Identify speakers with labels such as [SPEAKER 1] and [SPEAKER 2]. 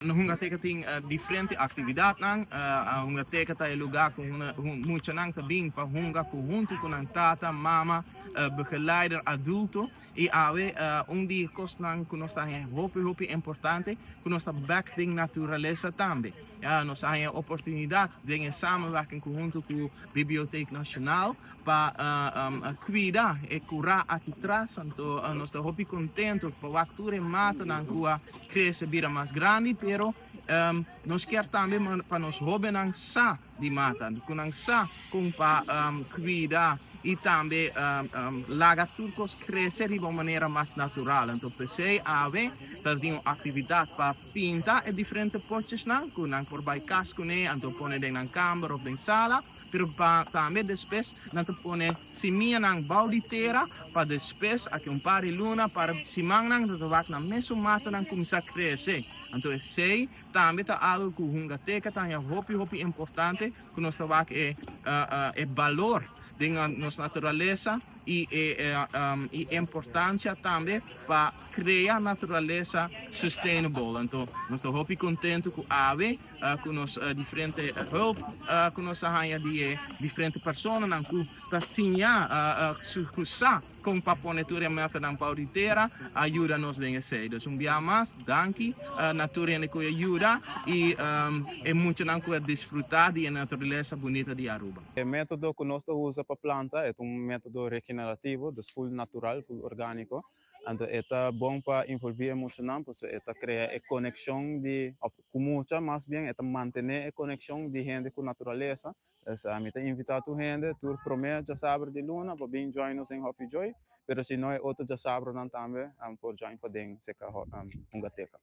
[SPEAKER 1] Hungateka tin diferente aktividatnan. Hungateka ta e lugá ku muchanan ta bin pa hunga ku huntu ku nan tata, mama, begeleider adulto. I awe un di e kosnan ku nos ta haña hopi hopi importante ku nos ta bèk den naturalesa tambe. Nos a haña oportunidat den e samenwerking ku huntu ku Bibliotheek Nationaal pa cuida e cura aki tras, anto nos ta hopi contento pa wak tur e matanan cu a crece bira mas grandi, pero nos kier tambe pa nos hobennan sa di mata, cu nan sa con pa cuida y tambe laga tur cos crece riba un manera mas natural. Anto p'esey awe ta tin un actividad pa pinta e diferente potjesnan cu nan por bay cas cune, anto pone den nan camber of den sala. Pero pa tambe despues nan ta pone simianan bou di tera pa despues aki un par di luna, par di simannan nan ta wak nan mesun matanan kuminsá krese. Anto esei tambe ta algu ku Hungateka ta haña hopi hopi importante ku nos ta wak e e balor den nos naturalesa i e e importansia tambe pa krea naturalesa sustainable. Anto nos ta hopi kontentu ku awe Ku nos diferente hulp ku nos a haña di e diferente personanan ku ta siña ku sa kon pa pone tur e metanan bou di tera a yuda nos den esei. Dus un bia mas danki na tur hende ku a yuda i e muchanan ku a disfruta di e naturalesa bunita di Aruba.
[SPEAKER 2] E metodo ku nos ta usa pa planta e ta un metodo regenerativo, dus full natural, full organico. Anto e ta bon pa involví e muchanan pasobra e ta krea e konekshon di, òf ku mucha mas bien e ta mantené e konekshon di hende ku naturalesa. Dus mi ta invitá tur hende tur promé djasabra di luna pa bin join nos den Hopi Joy, pero si no e otro djasabronan tambe por join paden serka Hungateka.